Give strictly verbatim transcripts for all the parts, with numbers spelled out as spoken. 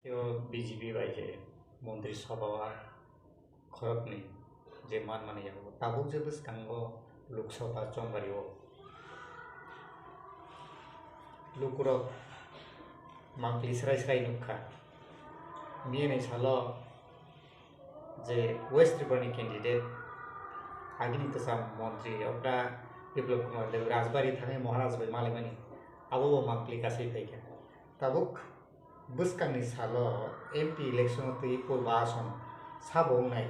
Tei o B J P bai je Montri Sabha o khoroknwi je manmani yago tabuk je bwskango Lok Sabha chongbario lukurok mangpili srai srai nukha. Biyani salo je West Tripura ni candidate agini kwcham montri okda Biplab Kumar Deb Rajbari thangwi Maharaj bai malaimani abo bo mangpili kasai phaikha. Tabuk bwskangni salo M P election twi Purba Ason sabo wngnai,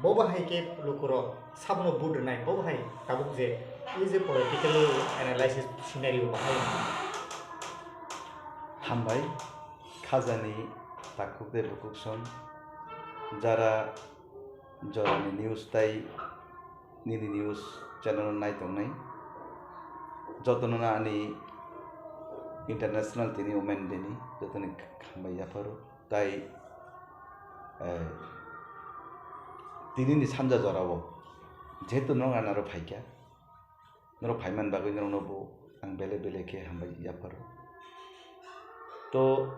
bo bahai khe lukurok sabono vote rwnai, bo bahai tabuk je twi je political analysis scenario bahai. Hambai, khajani takhuk tei bukhuk song, jara jorani news tai nini news channel o nai tongnai. Jotono no ani International tini Women Day ni jotoni hambai yapharo. Tai, eh, tini ni sanja jora o jehetu norok anaro phaikha, norok phaimani bagwi norokno bo ang belai belai khe hambai yapharo. To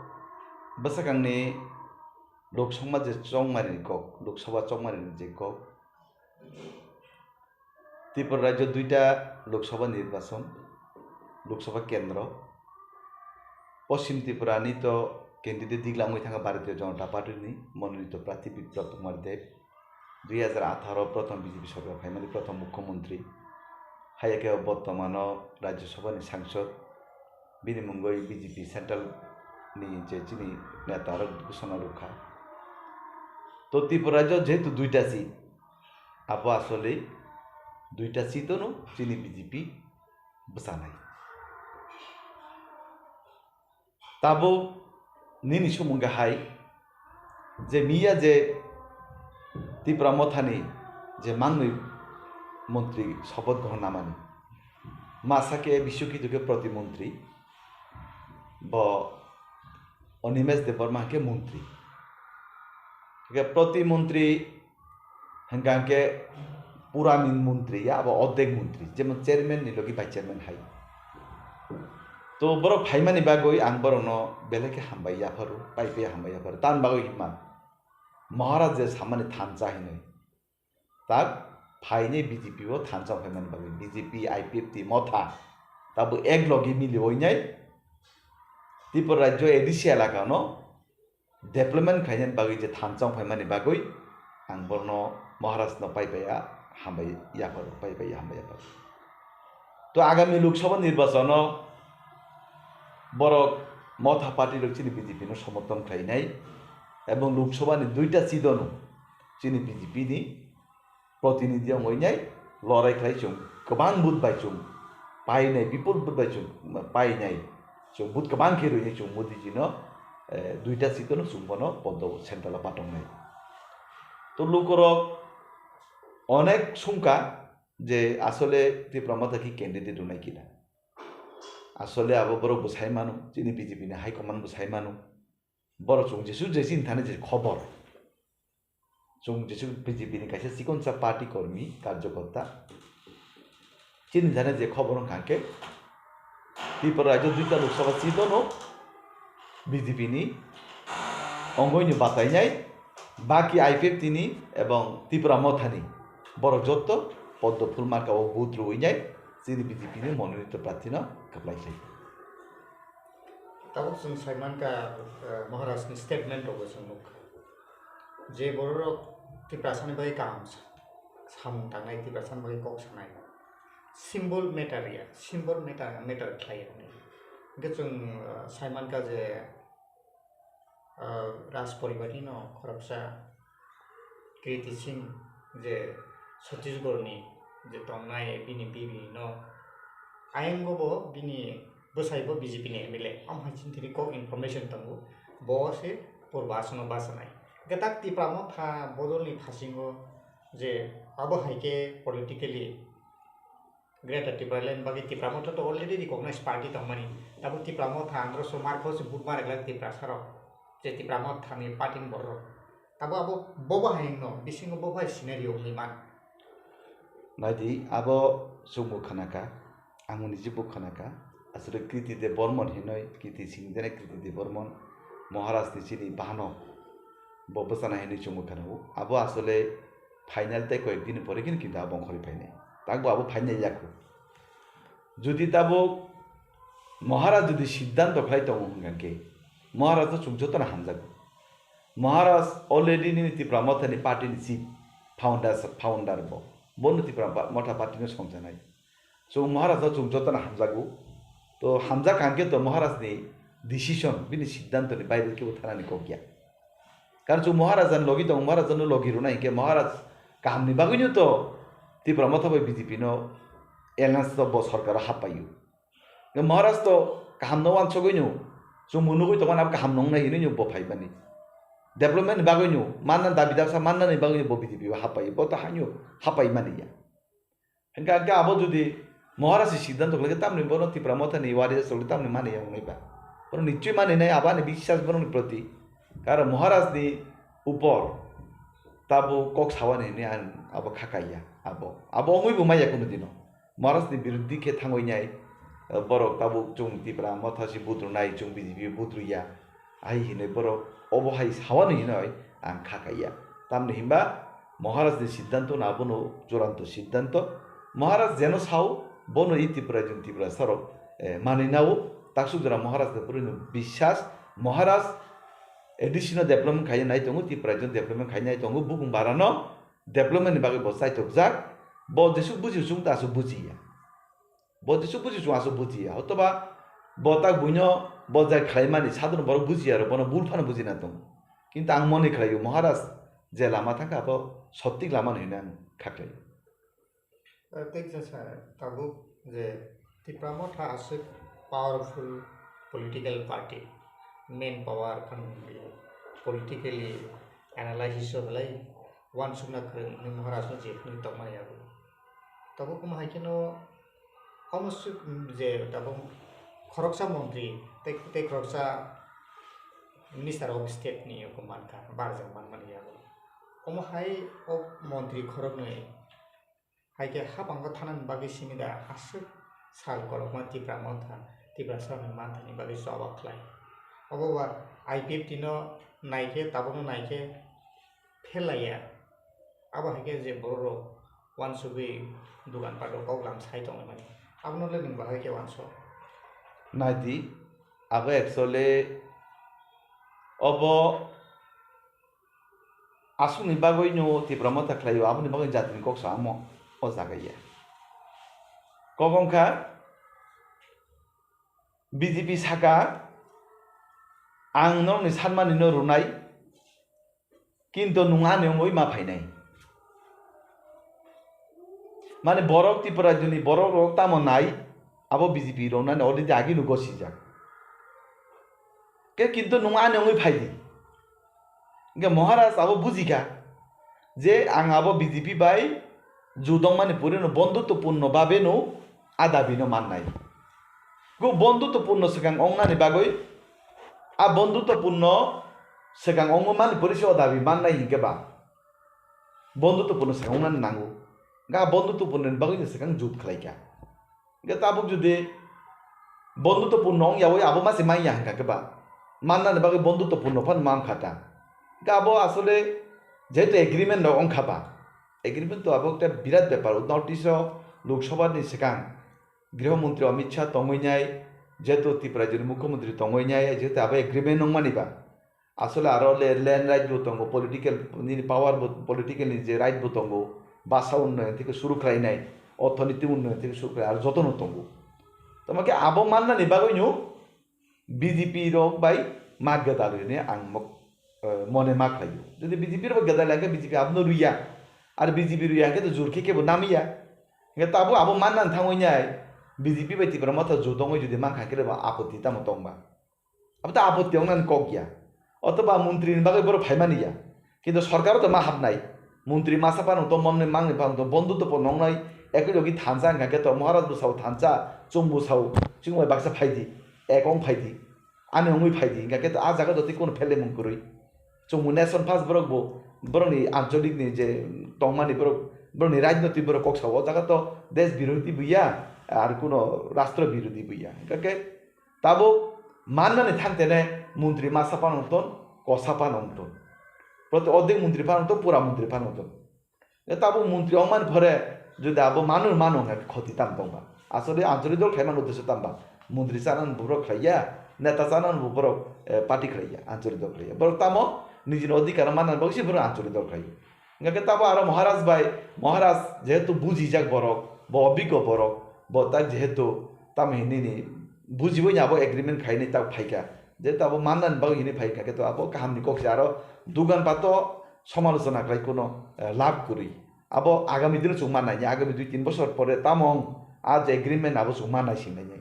bwsakangni Lok Sabha je chongmani kok, Lok Sabha chongmani je kok, Tripura rajyo duita Lok Sabha nirbachon, Lok Sabha kendro. Poschim Tripura ni to candidate digla wngwi thangkha Bharatiya Janata Party ni Mononito Prarthi Biplab Kumar Deb, dui hajar atharo prothom B J P sorkar phaimani prothom mukhyamantri. Haiya khe o bortomano Rajya Sabha ni sangsod, bini mungwi B J P central ni je chini neta rok ghosona rwkha. To Tripura rajyo jehetu duita seat, abo asole duita seat ono chini B J P bwchanai. Tabuk nini sumung khe hai je miya je Tipra Mothani je manwi montri sopoth grohon namani, masa khe Biswakito khe protimontri, bo Animesh Debbarma khe montri. Khe protimontri hwnkha hwnkhe pura min montri ya, abo ordek montri, jemon chairman ni logi vice chairman hai. To borok phaimani bagwi ang borokno belai khe hambai yapharo, pai pai hambai yapharo. Tamni bagwi hima Maharaj je samani thansa hinwi. Tak phainai B J P o thansa phaimani bagwi B J P, I P F T, Motha tabo ek logi mili oinai Tripura rajyo A D C elaka no development khlainani bagwi je thansa wng phaimani bagwi ang borno Maharaj no pai pai ya hambai yaphar, pai pai ya hambai yaphar. To agami Lok Sabha nirbachon o borok Motha party rok chini B J P no somorthon khlainai ebong Lok Sabha ni duita seat o no chini B J P ni protinidhi wngwi nai lorai khlai chwng kwbang vote bai chwng painai, bipul vote bai chwng painai, chwng vote kwbang khe rwinai chwng Modi ji no, eh, duita seat no chwng bono podo central o patongnai. To lukurok onek sungkha je asole Tipra Motha khe candidate rwnai kina. Asole abo borok bwsai mano, chini B J P ni high command bwsai mano. Borok chwng jesu je chini thani je khobor. Chwng jesu B J P ni kaisa chikonsa party kormi, karjokorta. Chini thani je khobor wngkha khe, Tripura rajyo duita Lok Sabha seat o no B J P ni ongoi ni batainai, baki I P F T ni ebong Tipra Motha ni borok jotto poddo phul marka o vote rwinai chini B J P ni mononito prarthi no kwplai khlai. Tabuk chwng saimankha, eh, Maharaj ni statement rogo chwng nukha. Je bororok Tiprasani bagwi kaham sa-, samung tangnai, Tiprasani bagwi kok sanai. Symbol matter ya, symbol matter, matter khlai ya hwnwi. Hwnkhe chwng, eh, saimankha je, eh, Raj poribarni no khoroksa Kriti Singh je Chhattisgarh ni je tongnai bini bibi no ayang go bo bini bwsai bo B J P ni M L A, omo hai chini thani kok information tongo, bo se Purba Asono bachanai. Hwnkhe tak Tipra Motha bodol ni phasingo je abo hai khe politically Greater Tipraland bagwi Tipra Motha to already recognized party tongmani, tabuk Tipra Motha andro so marko se vote ma reglak Tiprasa rok, je Tipra Motha ni party ni borok rok. Abo, abo, bo bahai wngno, bisingo bo bahai scenario wngwi man. Naidi, abo chwngbo khnakha, ang niji bo khnakha. Aswrwng Kriti Debbarman hinwi, Kriti Singh jene Kriti Debbarman, Maharaj ni chini bahano bo bwchana hinwi chumui khana o. Abo asole final tei koyek din pore khin kintu abo ongkhorwi phainai. Takbo abo phainai yakho. Jodi tabuk Maharaj jodi siddhanto khlai tongo hwnkha khe, Maharaj no chwng jotono hamjago. Maharaj already nini Tipra Motha ni party ni chief, founder, founder bo. Bono Tipra Motha party no songjanai. Chwng Maharaj no chwng jotono hamjago. To hamjak hwnkhe to Maharaj ni decision, bini siddhanto ni baire kebo thanani kok ya. Karon chwng Maharaj ni logi tongo, Maharaj no logi rwnai hwnkhe Maharaj kaham ni bagwi no to Tipra Motha bai B J P no alliance to bo sorkar o happai o. Maharaj to kaham no wansugwi no, chwng bo nugwi tongmani abo kaham nongnai hinwi no bo phaimani. Development ni bagwi no, manna dabi daksa manna ni bagwi no bo B J P o happai, bo to haino happai mani ya. Hwnkha hwnkhe abo jodi Maharaj ni siddhanto khlai khe tamni bono Tipra Motha ni wari asole tamni mani ya wngnai ba. Bono nichoi mani nai abo ani biswas bono ni proti. Karon Maharaj ni upor tabo kok sawani hinwi ang abo kha kaiya abo. Abo ongwi bo maya kunu dino. Maharaj ni biruddhi khe thangwi nai, eh, borok tabuk chwng Tipra Motha se budrunai, chwng B J P budruya, hai hinwi borok obo hai sawani hinwi ang kha kaiya. Tamni hinba Maharaj ni siddhanto no abono churanto siddhanto. Maharaj jeno sao bono i Tipra jun Tipra sarok, eh, manwi nao taksuk jora Maharaj ni puri no biswas. Maharaj A D C no development khai nai tongo, Tipra jun development khai nai tongo, bukung bara no development ni bagwi bo chaitokjak, bo jesuk buji chwng ta aswk bujiya. Bo jesuk buji chwng aswk bujiya. Hotoba bo tak buino bo jai khlaimani sadhana borok bujiya ro bono bul phano bujina tongo. Kintu ang mone khlaio Maharaj je lama thangkha abo sottik lama no hinwi ang kha khlaio. Eh, tei jesa tabuk je Tipra Motha aswk powerful political party, main power phano hwnwi politically analysis o belai uansukna kwrwng hwnwi Maharaj no je hwnwi tongmani abo. Tabuk omo hai kheno omo swk je tabuk khoroksa montri tei, tei khoroksa minister of state ni oko mankha, barjak manmani abo. Omo hai o montri khoroknwi hai khe haphango thanani bagwi simi da aswk sal kolokma Tipra Motha, Tiprasa rokni manthani bagwi choba khlai. Obo ba I P F T no nai khe, tabukno nai khe phelaiya. Abo hai khe je borok rok uansugwi dugan pato kok lam sai tongmani. Abono le nwng bahai khe uansuk. Naidi, abo actually obo aswkni bagwino Tipra Motha khlaio, aboni bagwi jatini kok samo o jaga ya. Kok wngkha B J P saka, "Ang nokni sanmani no rwnai, kinto nwng ani wngwi ma phainai." Mane borok Tripura juni borok rok tamo nai, abo B J P rok nani already agi no gosijak. Ke kinto nwng ani wngwi phai di. Hingke Maharaj abo bujikha je ang abo B J P bai ju tongmani purino bondhutwpurno babeno a dabino mannai. Go bondhutwpurno swkang ongnani bagwi, a bondhutwpurno swkang ongmani puri se o dabi mannai hinkhe ba bondhutwpurno swkang ongnani nango. Ga bondhutwpurnoni bagwi se swkang jut khlaikha. Hingke tabuk jodi bondhutwpurno wng yaui abo ma se manya hingka khe ba, mannani bagwi bondhutwpurno phano ma wngkha ta. Hingke abo asole jehetu agreement rok wngkha ba, agreement to abo ekta birat bepar. North East o Lok Sabha ni swkang Griho Montri Amit Shah tongwi nai, jehetu Tripura rajyoni Mukhyamantri tongwi nai, jehetu abo agreement wngmani ba. Asole aro le-, land right bo tongo, political nini power bo, political ni je right bo tongo, basa unnoyon theke suru khlainai, orthonoiti unnoyon theke suru khlai, aro jotono tongo. Tamo khe abo mannani bagwino B J P rok bai ma gwdal hwnwi ang mok-, eh, mone ma khlaio. Jodi B J P rok bai gwdal ya khe B J P abono rwya, ar B J P rwya khe to jur khe kebo namiya. Hingke tabuk abo mannani thangwi nai B J P bai Tipra Motha jotongwi jodi mankha khe bo apotti tamo tongba. Abo ta apotti wngnani kok ya. Otoba montri ni bagwi borok phaimani ya. Kintu sorkar o to ma hapnai. Montri masa phano to monni mangni phano to bondhutwpurno wngnai. Ekoi logi thansa hingka khe to Maharaj bwsao thansa, chwng bwsao, chwng bai baksa phaidi. Ek wng phaidi. Ani wngwi phaidi. Hingka khe to a jaga jotoi kono phelemung kwrwi. Chwng bo nation first borok bo, borokni ancholik ni je tongmani borok, borokni rajnoti borok kok sao. O jaga to desh birodhi bo ya, ar kuno rastro birodhi bo ya. Hingka khe Tabuk mannani thang tene Montri masa phano wng ton, kosa phano wng ton. Proti ordek montri phano wng ton, pura montri phano wng ton. E tabuk montri wngmani phore jodi abo manwi mano hwnkhe khoti tam tongba? Asole anchalik dol khlaimani uddesyo tamba? Montri chanani borok khlaiya, neta chanani borok, eh, party khlaiya, anchalik dol khlaiya. Borok tamo nijini odhikar mannani bagwi se borok anchalik dol khlaiya. Hingkhe tabo aro Maharaj bai, Maharaj jehetu bujijak borok, bo obiggo borok, bo tak jehetu tamo hinini bujibaini abo agreement khainai tak phaikha. Jehetu abo mannani bagwi hinwi phaikha, khe to abo kahamni kok se aro dogan pato somalochona khlai kuno, eh, labh kwrwi. Abo agami dino chwng mannai, agami dui tin bosor pore tamo wng, a je agreement abo chwng mannai sinai.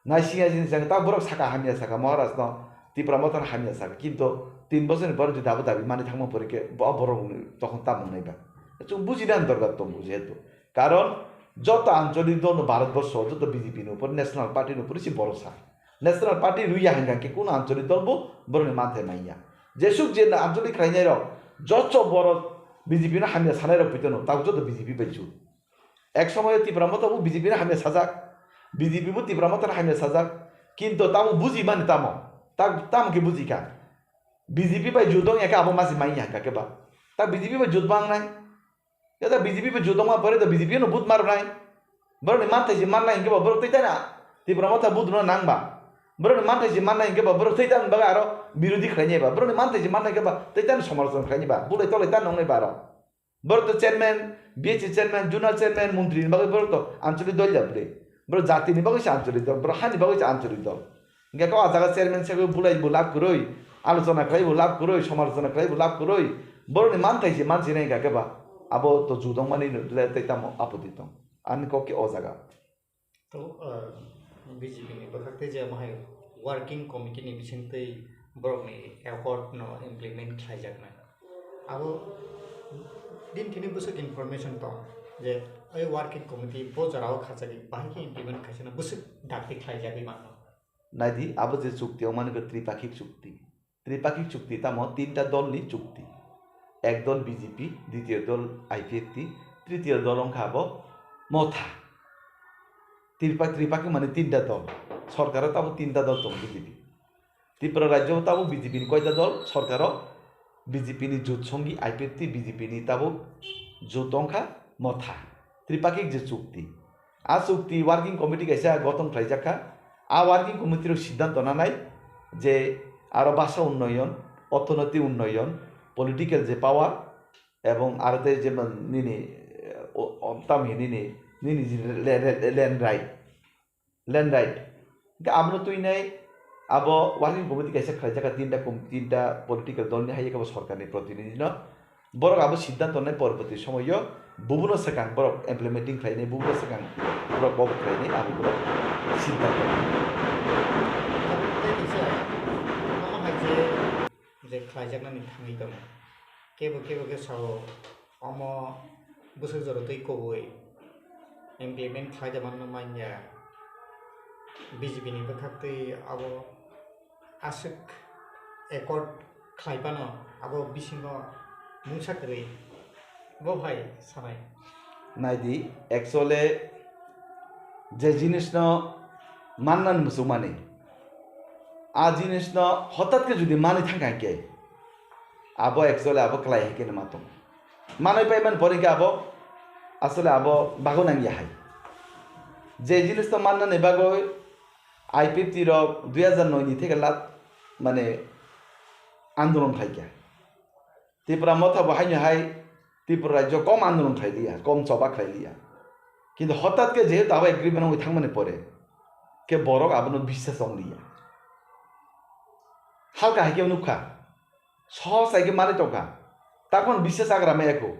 Naisingya jini chang ta borok saka hamya saka Maharaj no Tipra Motha no hamya saka, kintu tin bosor ni borok jodi abo dabi mani thangma pore khe bo borok ni tokon tamo wngnai ba. Chwng bujinani dorkar tongo jehetu. Karon joto anchalik dol no Bharat borsho joto B J P ni upor national party ni upor se borosa. National party rwya hwnkha khe kuno anchalik dol bo borok ni manthai manya. Jesuk je anchalik khlainai rok joto borok B J P no hamya sanai rok poito no tabuk joto B J P bai jut. Ek somoyo Tipra Motha bo B J P ni hamya sajak, B J P bo Tipra Motha ni hamya sajak, kintu tamo buji mani tamo, ta-, tamo khe buji kha. B J P bai jut wng ya khe abo masi manya hwnkha khe ba. Ta B J P bai jut bang nai. Ya ta B J P bai jut wngma pore to B J P no vote mar nai. Borok ni manthai se man nai hwnkhe ba borok tei tana Tipra Motha vote rwna nang ba. Borok ni manthai se man nai hwnkhe ba borok tei tana bagwi aro birodhi khlai nai ba. Borok ni manthai se man nai hwnkhe ba tei tana somalochona khlai nai ba. Bulai tolai tana wng nai ba aro. Borok to chairman, B H A chairman, zonal chairman, montri ni bagwi borok to anchalik dol ya bwle. Borok jati ni bagwi se anchalik dol, borok hani bagwi se anchalik dol. Hingkhe kok a jaga chairman se bulai bo lab kwrwi, alochona khlai bo lab kwrwi, somalochona khlai bo lab kwrwi. Borok ni manthai se mansi nai hingkha khe ba abo to judong mani le tei tamo apoti tong. Ani kok khe o jaga. To, ah, B J P ni bwkhak tei je mohai working committee ni bising tei borok ni accord no implement khlaijaknai. Abo din thini bwswk information tong je ai working committee bo jorao khachagwi bahai khe implement khaisano bwswk dakti khlaijagwi mano. Naidi, abo je chukti wngmani khe tripakhik chukti. Tripakhik chukti tamo tinta dolni chukti. Ek dol B J P, ditiyo dol I P F T, tritiyo dol wngkha abo Motha. Tripa-, tripakhik mane tinta dol. Sorkaro tamo tinta dol tongo B J P. Tripura rajyo tamo B J P ni koita dol sorkaro, B J P ni jut songi I P F T, B J P ni tamo jut wngkha Motha. Tripakhik je chukti. A chukti working committee kaisa gothon khlaijak kha. A working committee rok siddhanto nanai je aro basa unnoyon, orthonoiti unnoyon, political je power, ebong aro tei je nini, o, o, tamhi nini, nini je le-, le-, land right, land right. Hingke abono twinai abo working committee kaisa khlaijak kha tinta com-, tinta political dolni hai khe bo sorkarni protinidhino. Borok abo siddhanto nai porborti somoyo bubuno swkang borok implementing khlainai, bubuno swkang borok bobo khlainai, abo borok siddhanto. Tei kisa, omo hai je, je khlaijaknani thangwi tongo. Kebo kebo khe sao, omo bwswk jora twi kubui implement khlai da manno manya. B J P ni bwkhak twi abo aswk accord khlai phano abo bisingo mungsa kwrwi bo hai sanai. Naidi, actually je jinisno mannani muchungmani, a jinisno hotat khe jodi manwi thangkha hinkhe, abo actually abo kwlai hai khe ma tongo. Manwi paimani pore hinkhe abo asole abo bago nangya hai. Je jinisno mannani bagwi I P F T rok dui hazar noi ni theke lat mane andolon khaikha. Tipra Motha bo haino hai Tripura rajyo kom andolon khlai liya, kom choba khlai liya. Kintu hotat khe jehetu abo agreement wngwi thangmani pore khe borok abono biswas wng liya. Halka hai khe nukha, sohos hai khe manwi tongkha, takhon biswas agra maya kho.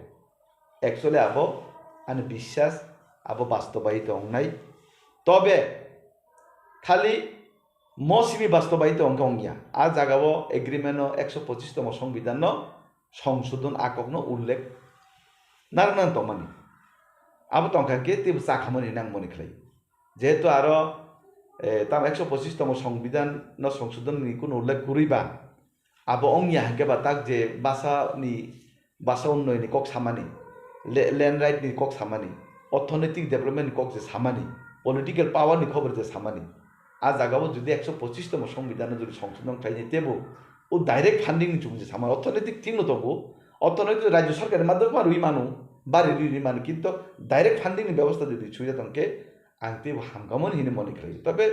Actually abo ani biswas abo bastobaito wngnai. Tobe khali mo simi bastobaito wngkha wngya. A jagao agreement-o ekso pochis tongmo songbidanno songsodon a kokno ullekh narwknani tongmani. Abo tongkha khe teibo chakhamani nangmani khlai. Jehetu aro, eh, tamo ekso pochis tongmo songbidanno songsodonni kuno ullekh kwrwi ba, abo wngya hinkhe ba tak je basa ni, basa unnoyonni kok samani, le-, land right ni kok samani, orthonoitik development ni kok je samani, political power ni khobor je samani, A jagao jodi ekso pochis tongmo songbidano jodi songsodhon khlainai tebo, o direct funding ni chumui sama orthonoitik thik no tongo, orthonoitik rajyo sarkar ni madhyome ma rwi mano, bari rwi rwi mano, kintu direct funding ni bebosta jodi suida tongkhe ang tebo hamkamon hini mone khlai. Tobe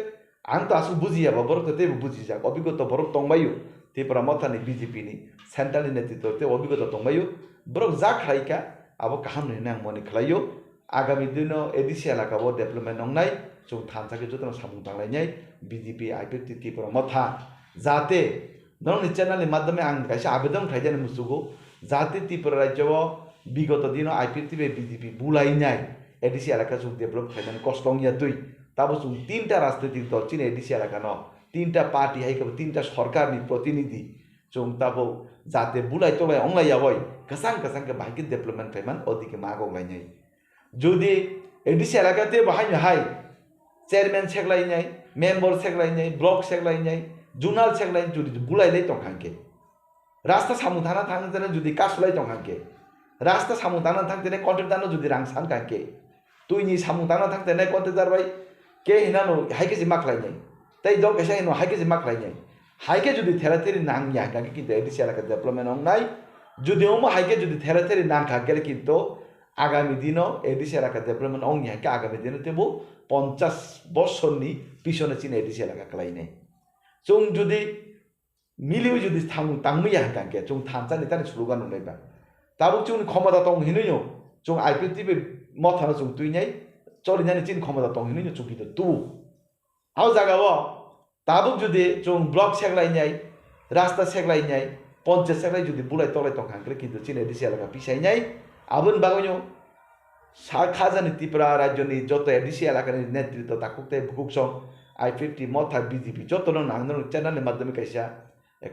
ang to aswk bujiya ba, borok to tebo bujijak, obigota borok tongbaio, Tipra Motha ni B J P ni central ni netritwo tei obigota tongbaio, borok ja khlaika abo kaham hini ang mone khlaio. Agami dino A D C elaka o development wngnai, chwng thansa khe jotono samung tanglainai, B J P, I P F T, Tipra Motha, jate norokni channel ni madhyome ang kaisa abedon khlaijani muchugo, jate Tripura rajyo o bigoto dino I P F T bai B J P bulainai, A D C elaka chwng develop khlaimani kosto wngya twi, tabo chwng tinta rajnitik dol chini A D C elaka no, tinta party hai khe bo tinta sorkar ni protinidhi, chwng tabo jate bulai tolai wnglai ya bai, kwchang kwchang khe bahai khe development khlaiman odike ma gok lainai. Jodi A D C elaka tei bo haino hai chairman seklainai, member seklainai, block seklainai, zonal seklainai jodi bulai lai tong kha khe, rasta samung thana thang tene jodi kasulai tong kha khe, rasta samung thana thang tene contractor no jodi rang san kha khe, twi ni samung thana thang tene contractor bai ke hinano hai khe se ma khlainai, tei dol kaisa hino hai khe se ma khlainai, hai khe jodi thera theri nang ya kha khe kintu A D C elaka development wngnai, jodi omo hai khe jodi thera theri nang kha khe kintu agami dino A D C elaka development ong ya khe agami dino tebo ponchash bosorni pisone chini A D C elaka kwlainai. Chwng jodi miliwi jodi thang tangmwi ya hwnkha khe chwng thansa ni tani slogan nungnai ba. Tabuk chwngni khomota tong hinwi no chwng I P F T bai mothano chwng twinai cholinani chini khomota tong hinwi no chwng kito tubu. Abo jagao tabuk jodi chwng block seklainai, rasta seklainai, ponchayat seklai jodi bulai tolai tongkha hwnkhe kintu chini A D C elaka pisainai. Aboni bagwino sa khajani Tripura rajyoni joto A D C elakani netritwo takhuk tei bukhuk song I P F T motha B J P jotono nang nang channel ni madhyome kaisa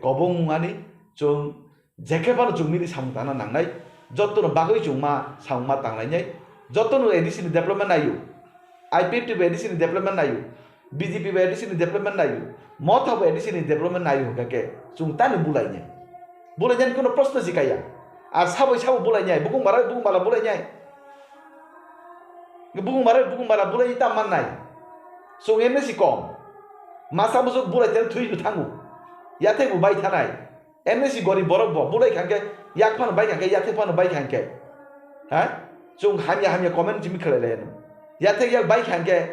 kobong mungani chwng jekhe phano chwng mili samung tangna nangnai, jotono bagwi chwng ma samung ma tanglainai, jotono A D C ni development naio, I P F T bai A D C ni development naio, B J P bai A D C ni development naio, motha bai A D C ni development naio hwnkha khe chwng tani bulainai. Bulainani kono proshno si kaiya. Ar sabo sabo bulainai, bukung bara bukung bara bulainai. Bukung bara bukung bara bulainai tam mannai. Chwng M S C kom. Masa bwswk bulai tei thwi thango. Yathek bo bai thanai. M S C gorib borok bo bulai kha khe yak phano bai kha khe yathek phano bai kha khe. Ha? Chwng hamya hamya comment chimi khlai lai ano. Yathek yak bai kha khe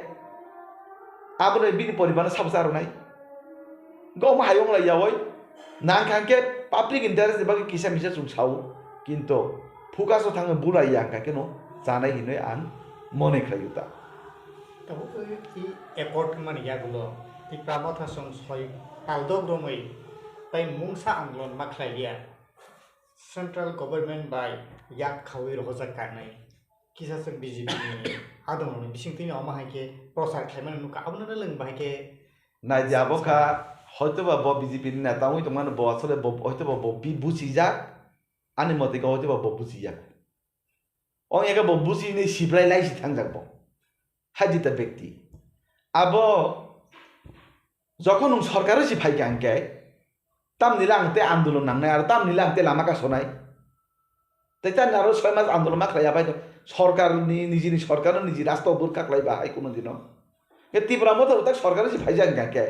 abono bini poribar no sabo sa rwnai. Gom hayung lai yawi. Nang kha khe public interest ni bagwi kisa misa chwng sao. Kintu focus o thangwi bulai ya kha khe no chanai hinwi ang mone khlai ta. Tabuk i accord mani yagulo Tipra Motha song soi taldok romwi tai mungsa andolon ma khlai liya. Central government bai yak khawi rohorjak karnai. Kisa se B J P ni adong rokni bising twi omo hai khe prochar khlaimani nukha. Abono lwng bahai khe Nai di abo kha, hoitoba bo B J P ni neta wngwi tongmano bo asole bo, hoitoba bo bi-, buchijak, ani mote khe hoitoba bo buchijak. Ong eke bo buchini sibrai lai si thangjak bo. Hajita bekti. Abo jokhon nwng sorkaro si phaikha hwnkhe, tamni lang tei andolon nangnai, aro tamni lang tei lama kasonai. Tei tamni aro soi mas andolon ma khlai ya bai to. Sorkar ni, nijini sorkar no niji rasta o burkha khlai ba hai kuno dino. Ke Tipra Motha utak sorkar si phaijak hwnkha khe.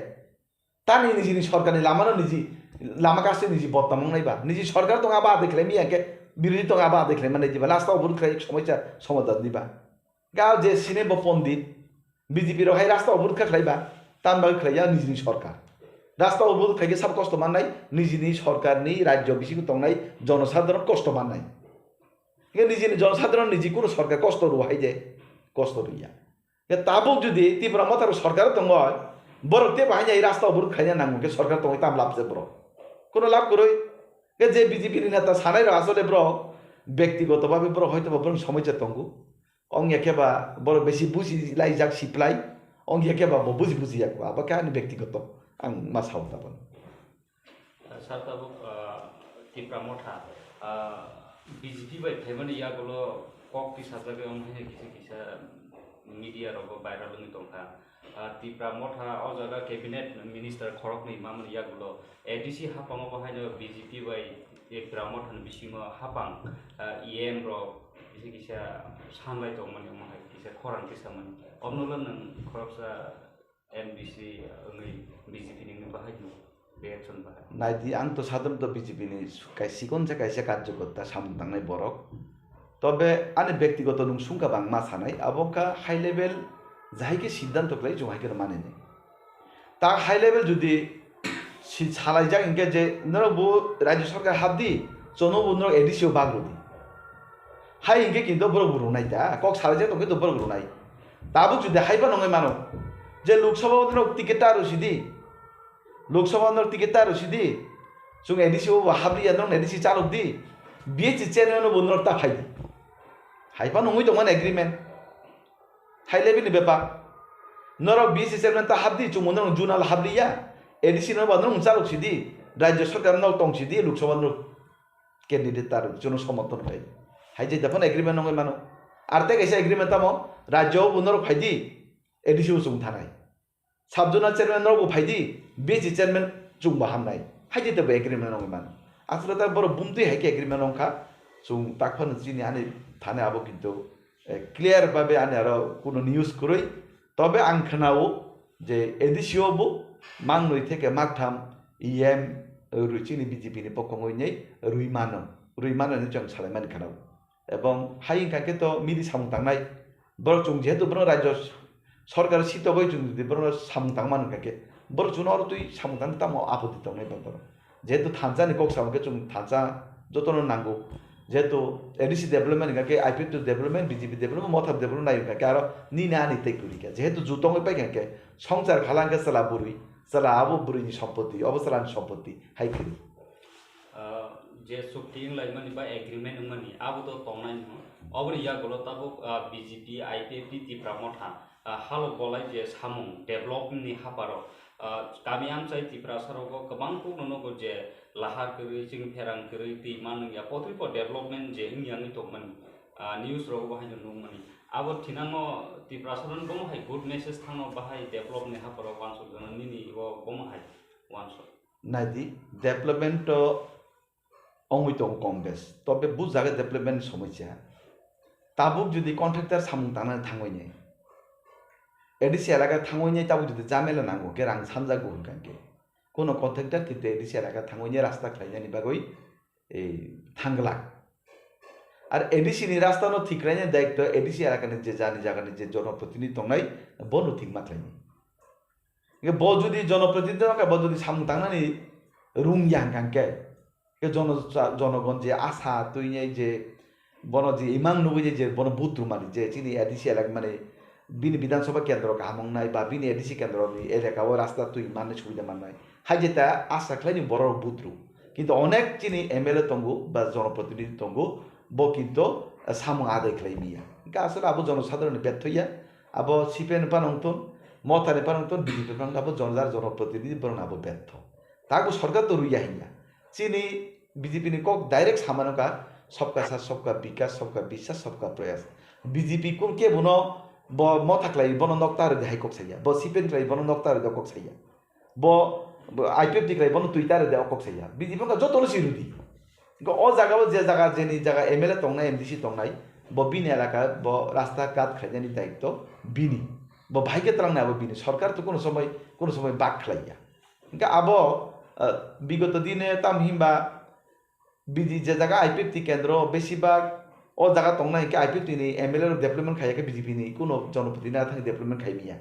Tani nijini sorkar ni lama no niji lama kaste niji bottom wngnai ba. Niji sorkar tong aba adai khlai miya khe birodhi tong aba adai khlai manai diba. Rasta o burkha khlai somosya somadhan diba. Ga je sine bo pondit, B J P rok hai rasta obodh kha khlai ba, tam bagwi khlai ya nijini sorkar. Rasta obodh khai khe sabo kosto mannai, nijini sorkar ni rajyo bisingo tongnai jonosadharon kosto mannai. Hingke nijini jonosadharon niji kunu sorkar kosto rw hai de, kosto rw ya. Hingke tabuk jodi Tipra Motha rok sorkar tongo, borok tei bahai ni rasta obodh khaina nango khe sorkar tongwi tam lab se borok. Kunu lab kwrwi. Hingke je B J P ni neta sanai rok asole borok bektigoto bhabe borok hoito ba borok somosya tongo. Ong ya khe ba borok besi buji laijak siplai, ong ya khe ba bo buji buji ya kho, abo khe ani bektigoto ang ma sao tabuk. Sir, tabuk, ah, Tipra Motha, ah, B J P bai phaimani yagulo kok tisajak wng hai kisa kisa media rogo viral wngwi tongkha. Ah, Tipra Motha o jaga cabinet minister khoroknwi mamani yagulo A D C haphango bo haino B J P bai Tipra Motha ni bisingo haphang, ah, E M rok kisa kisa sanglai tongmani omo hai kisa khorang kisa mani. Omno nwng khoroksa M D C wngwi B J P ni wngwi bahai no reaction bahai. Naidi, ang to sadhoronoto B J P ni su-, kai-, sikon se kaisa karjokorta samung tangnai borok. Tobe ani bektigoto nwng sungkha bang ma sanai, abo wngkha high level jahai khe siddhanto khlai chwng hai khe mani nai. Ta high level jodi si-, salaijak hinkhe je norok bo rajya sarkar hapdi, chono bo norok A D C o bag rwdi. Hai hinkhe kinto borok bo rwnai ta, kok salaijak tongkhe to borok rwnai. Tabuk jodi haiba nongwi mano, je Lok Sabha o norok ticket ta rw sidi, Lok Sabha norok ticket ta rw sidi, chwng A D C o bo habliya, norok A D C chalok di, B S C chairman o bo norok ta phai di. Haiba nongwi tongmani agreement. High level ni bepar. Norok B S C chairman ta hapdi, chwngbo norok zonal habliya. A D C no ba norok chalok sidi. Rajya sarkar norok tong sidi, Lok Sabha norok candidate ta rok chwngno somorthon khai. Hai je daphano agreement nongwi mano. Ar tei kaisa agreement tamo, rajya o bo norok phaidi, A D C o chwng thanai. Sub zonal chairman norok bo phaidi, B S C chairman chwngbo hamnai. Hai je tebo agreement nongwi mano. Aswk ta borok bumtwi hai khe agreement nongkha. Chwng takphano chini ani thani abo kintu eh, clear babe ani aro kuno news kwrwi. Tobe ang khwnao je A D C o bo mangnwi theke maktham E M rwi chini B J P ni pokhongwi nei rwi mano, rwi mano hinwi chwng salaimani khwnao. Ebong hai wngkha khe to midi samung tangnai borok chwng jehetu borok rajyo sorkar sitogwi chwng jodi borok samung tangmani wngkha khe borok chwngno oro twi samung tangwi tamo apoti tongnai ba borok. Jehetu thansa ni kok samung khe chwng thansa jotono nango. Jehetu A D C development hingkha khe I P F T development, B J P development, Motha development nai hingkha khe aro nini ani tei kwrwi kha. Jehetu ju tongwi pai kha khe songchar khala hingkha chwla bwrwi, chwla abo bwrwi ni sompoti, obo chwla ni sompoti hai kwrwi. Ah, je chukti wnglaimani ba agreement wngmani abo to tongnai no. Oboni yagulo tabuk, ah, B J P, I P F T, Tipra Motha, ah, halok bolai je samung develop ni haparo, ah, kami amchai Tiprasa rogo kwbang kuk no nogo je lahar kwrwi, chini pherang kwrwi, twi manwng ya, potrwi po development je wngya wngwi tongmani, ah, news rogo bahai no nukmani. Abo thinango Tiprasa rok bomo hai good message thangno bahai develop ni haparo wansuk jano nini bo bomo hai wansuk. Naidi, development to ongwi tongo kom bes. Tobe bujak development ni somosya. Tabuk jodi contractor samung tangnani thangwi nai, A D C elaka thangwi nai tabuk jodi jamela nango khe rang sanjago hwnkha khe. Kuno contractor kintu A D C elaka thangwi nai rasta khlainani bagwi, eh, thangglak. Ar A D C ni rasta no thik khlainani daitto A D C elaka ni je jani jaga ni je jonoprotinidhi tongnai bono thik ma khlainai. Hingke bo jodi jonoprotinidhi no khe bo jodi samung tangnani rung ya hingka hingke, ke jono-, jonogon je asa twi nai je bono je imang nugwi je, je bono vote rwmani je chini A D C elak mani bini Bidhan Sabha kendro kaham wngnai ba bini A D C kendro ni elaka o rasta twi manni subida mannai. Hai je ta asa khlai ni borok vote rw. Kintu onek chini M L A tongo ba jonoprotinidhi tongo, bo kintu samung adai khlai miya. Hingke asole abo jonosadharon ni betho ya. Abo C P M ni phano wngthun, Motha ni phano wngthun, B J P ni phano wngthun, abo jono-, jar jonoprotinidhi borok no abo betho. Tago sorkar to rwya hinya. Chini B J P ni kok direct samano ka, "Sabka Saath, Sabka Vikas, Sabka Vishwas, Sabka Prayas." B J P kun kebo no bo Motha khlai bono nokta rwdi hai kok saya. Bo C P M khlai bono nokta rwdi kok saya. Bo, bo I P F T khlai bono twi ta rwdi kok saya. B J P wngkha joto no si rwdi. Hingke o jaga o je jaga jeni jaga M L A tongnai, M D C tongnai, bo bini elaka, bo rasta ghat khlainani daitto bini. Bo bahai khe twlangnai abo bini. Sorkar to kuno somoi, kuno somoi bak khlaiya. Hingke abo, ah, bigoto dine tam himba bini je jaga I P F T kendro besibak o jaga tongnai hingke I P F T ni M L A rok development khaiya khe B J P ni kuno jonoprotini thangwi development khai miya.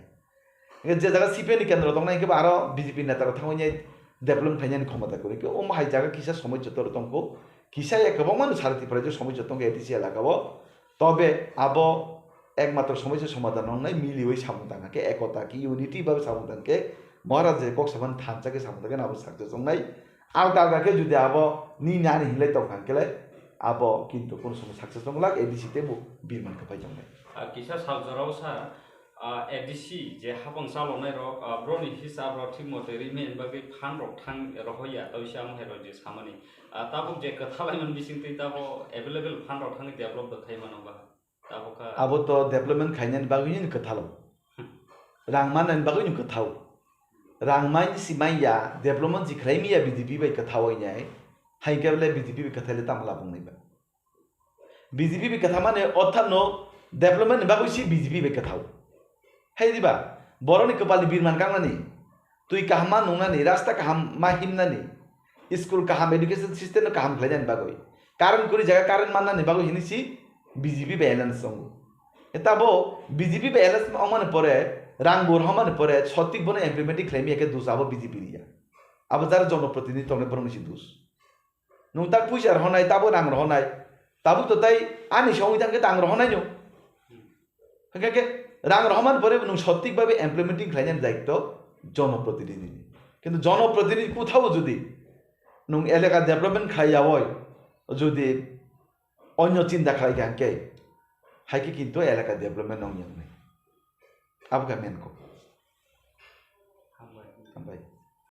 Hingke je jaga C P M ni kendro tongnai hingke ba aro B J P neta rok thangwi nai development khainani khomota kwrwi. Hingke omo hai jaga kisa somoi joto rok tongkho. Kisa ya kwbangma no sari Tripura je somoi joto tongkha A D C elaka o. Tobe abo ekmatro somosya somadhan wngnai miliwi samung tang khe, ekota khe, unity bai samung tang khe, Maharaj je kok saban thansa khe samung tang khe, abo success wngnai. Alka alka khe jodi abo ni nani hinlai tong kha khe lai, abo kintu kono somoi success wng glak, A D C teibo birman khe pai tongnai. Ah, kisa sal jorao sa, ah, A D C je hapang chalonai rok, ah, broni hisab rok thik mote rimani bagwi phan rok thang rohoya, tei se amo hai rok je samani. Ah, tabuk je kwthalai man bising twi tabo available phan rok thangwi develop bo khai mano ba. Tabuk kha. Abo to development khainani bagwi ni kwthalo. Rang mannani bagwi ni kwthao. Rang mai si mai ya, development ji khlai mi ya B J P bai kwthao nai. Hai khe le B J P bai kwthai le tamo labung nai ba. B J P bai kwtha mane otha no development ni bagwi si B J P bai kwthao. Hai di ba? Borokni kwpalni birman kangnani, twi kaham ma nungnani, rasta kaham ma himnani, school kaham, education system no kaham khlainani bagwi, current kwrwi jaga current mannani bagwi hini si B J P bai alliance tongo. Etabo B J P bai alliance wngmani pore, rang bo rohormani pore sotik bono implementing khlaimaya khe dos abo B J P ni ya. Abo jara jonoprotinidhi tongnai borokni si dos. Nwng tak puisa rohornai, tabuk rang rohornai, tabuk to tai ani songwi tang khe tang rohornai no. Hwnkhe khe rang rohormani pore nwng sotik babe implementing khlainani daitto jonoprotinidhi ni. Kintu jonoprotinidhi kuthao jodi nwng elaka development khlai yawoi, jodi onyo chinta khlai kha hwnkhe, hai khe kintu elaka development wng ya wngnai. Abo khe main kok. Hambai.